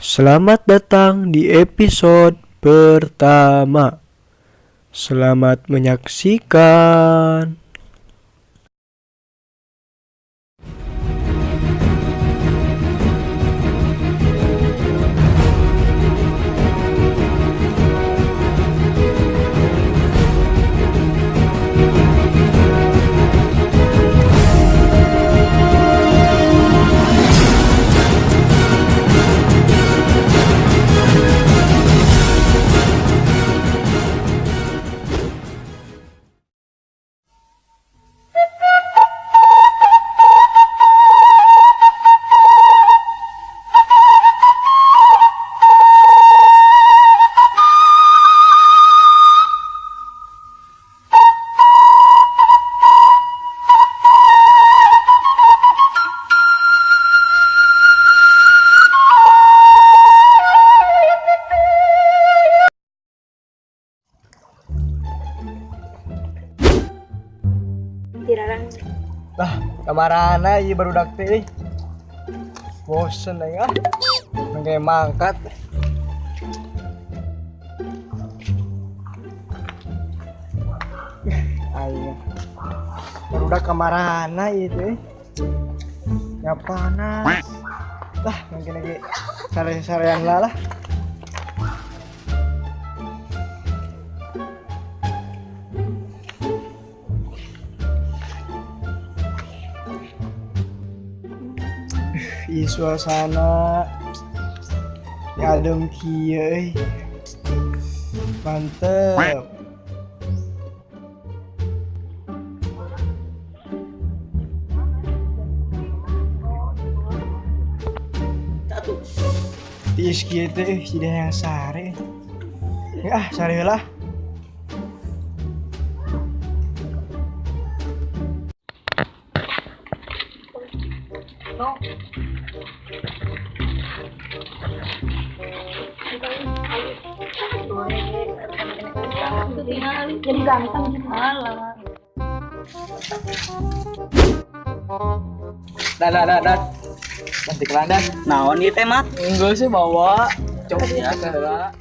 Selamat datang di episode pertama. Selamat menyaksikan. Lah, kamarana ieu barudak teh euy. Bosen aing ah. Mangke mangkat. Aing. Barudak kamarana ieu teh. Ya panas. Lah, mangke lagi sare-sarean lah lah. Ih, suasana ya adem kieu euy. Mantep. Tiis kieu teh jadi yang sare. Ya ah, sare heula. Jadi ganteng malah. Dan dan dan. Nanti kelandan. Naon ieu teh, Mat? Enggak sih bawa. Coba ya heula.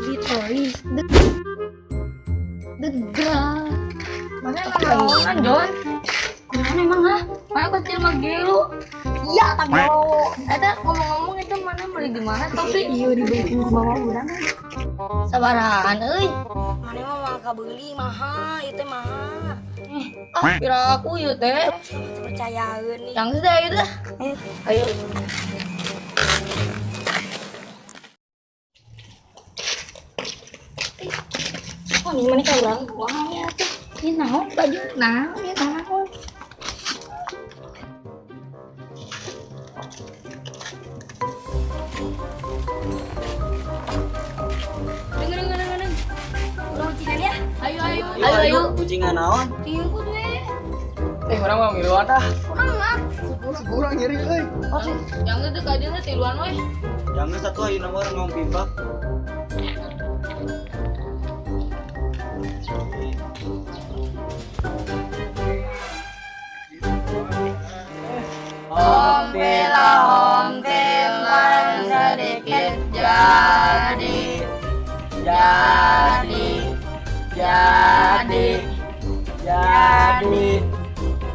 Ditois. Degra. Mana naonan, Jon? Kumaha emang ah? Mana kecil mah gelo. Iya, tahu. Eta ngomong-ngomong itu mana beli di mana tapi iya dibeli bawa urang. Sabarahan euy. Mana mah mangka beli mahal, ieu teh mahal. Ah, pira aku ieu teh. Percayaeun nih. Yang sudah ayo dah. Ayo. Oh, ini mana ka urang? Wah, ya tuh. Ini naon baju naon, ini naon. Dengar. Urang ucingan ya. Ayo ayo. Ayo ayo. Ucingan naon? Tinggu deh. Urang mah miluan ah. Urang mah. Urang nyeri euy. Oh, yang itu kadieu tiluan we. Yang satu ayeuna mah urang ngomong pipa. Om pila om tilan sedikit jadi jadi jadi.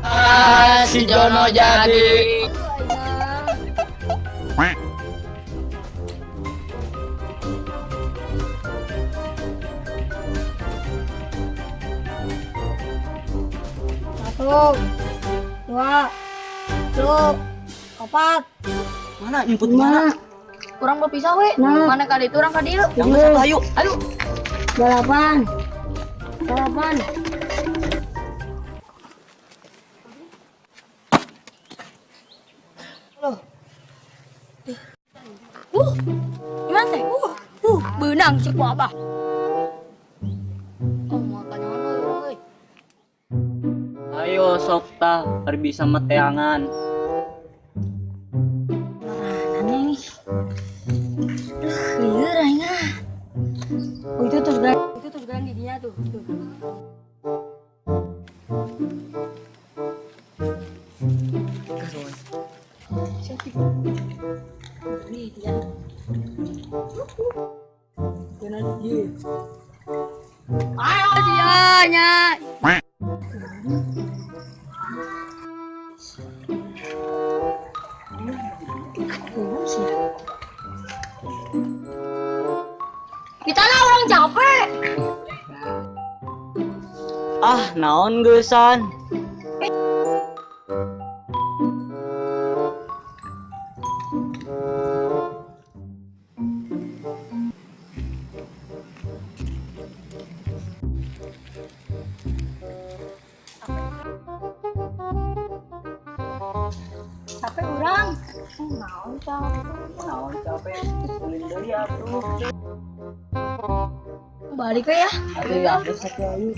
Ah, si Jono jadi. Satu, dua, tilu, opat. Mana nyumput mana? Kurang berpisah we. Nah. Mana kali itu orang kadieu? Yang satu ayo. Ayo. 8, 8. Loh. Gimana teh? Beunang cek ku abah. Oh, makanya mana euy. Ayo sok tah, ari bisa mah teangan. Aneh nih. Lieur aing ah. Oh, itu terus geran di dinya tuh. Ayo sianya. Kita lah orang capek. Ah, naon geusan. Capek orang. Naon capek. Naon capek. Ulin deui atuh. Balik ya. Aduh, aku sakit ayu.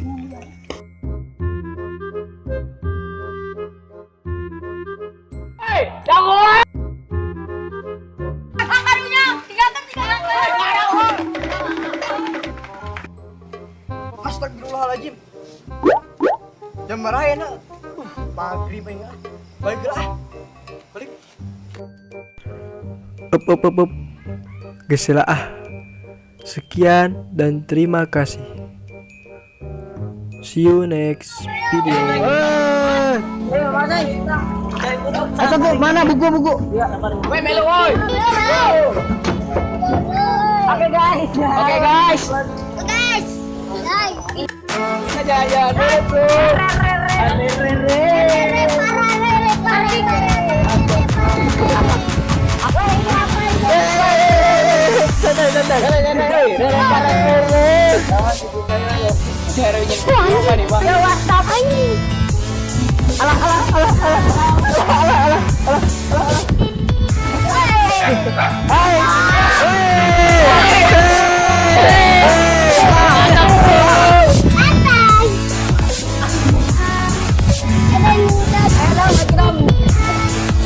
Hei, jangan. Karunya, tinggalkan. Astagfirullahaladzim. Jam marah ya nak. Maghrib aing ah. Balik ah. Balik. Up up up up. Geus lah ah. Sekian dan terima kasih. See you next video. Atau bu, mana buku-buku? Woi, melu woi. Oke guys. Oke guys. Guys. Guys. Jaya Alah alah alah alah alah alah alah alah. Hai.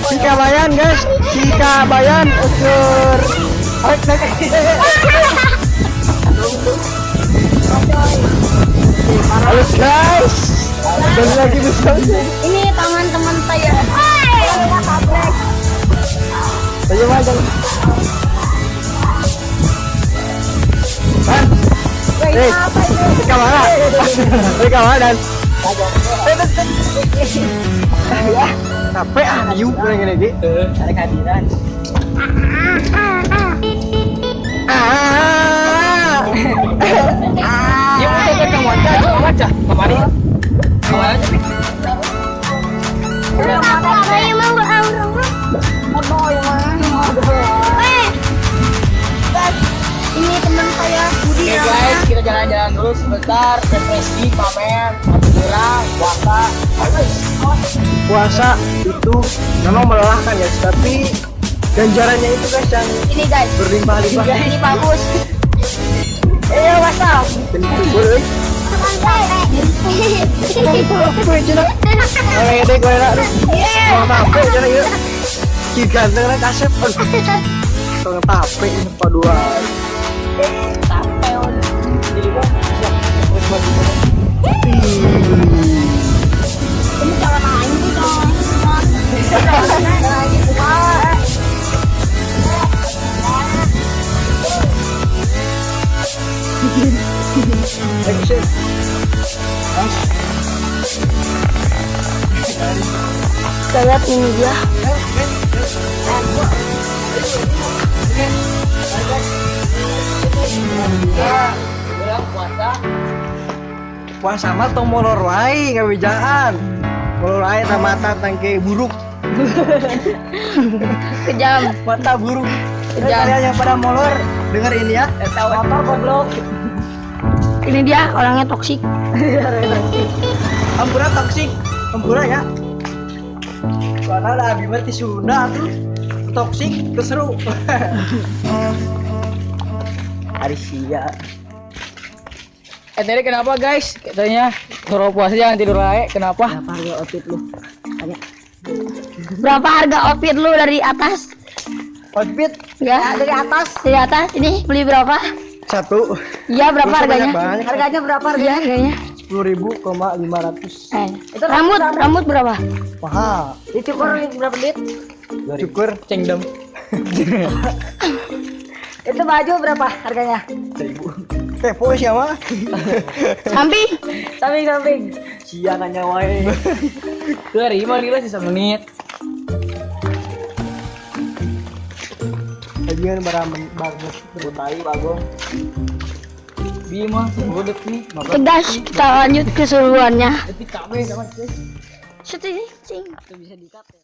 Cikabayan guys, Cikabayan ukur. Halo guys, dan lagi bersama ini tangan teman saya. Ayo aja. Eh, mana? Mana dan? Ya, capek ah, yuk kurang lagi. Ada kehadiran. Ya mau ke kamu aja, kemari. Kemana aja? Ini teman saya Budi. Oke guys, kita jalan-jalan dulu sebentar, refreshing, pamer, kurang, puasa. Puasa itu memang melelahkan ya, tapi ganjarannya itu guys yang ini guys berlimpah-limpah. Ini bagus. WhatsApp. Boleh. Ini cara main sih dong. Action. Kita lihat ini dia. Puasa. Puasa mah tong molor wae ngabejaan. Molor wae na mata tangke buruk. Kejam. Mata buruk. Kejam. Kalian yang pada molor dengar ini ya. Motor goblok. Ini dia orangnya toksik. Ampura toksik. Ampura ya. Soalnya lah abi mah ti Sunda tuh toksik keseru. Arisia. Tadi kenapa guys? Katanya kalau puasa jangan tidur lagi. Kenapa? Berapa harga outfit lu? Tanya. Berapa harga outfit lu dari atas? Outfit? Ya, dari atas. Dari atas ini beli berapa? Satu. Iya, berapa harganya? Banyak. Harganya berapa harganya? Iya, harganya. 10.500. Itu rambut, rambut berapa? Mahal. Dicukur berapa duit? Cukur Cengdem. Itu baju berapa harganya? 1000. Kepo siapa? Samping. Samping samping. Sia nanya wae. Tuh hari mah lila sisa menit. Kajian barang bagus. Tai bagong. Bima 10 detik. Oke guys, kita lanjut keseruannya. Detik kabeh sama Setting. Itu bisa dikat ya.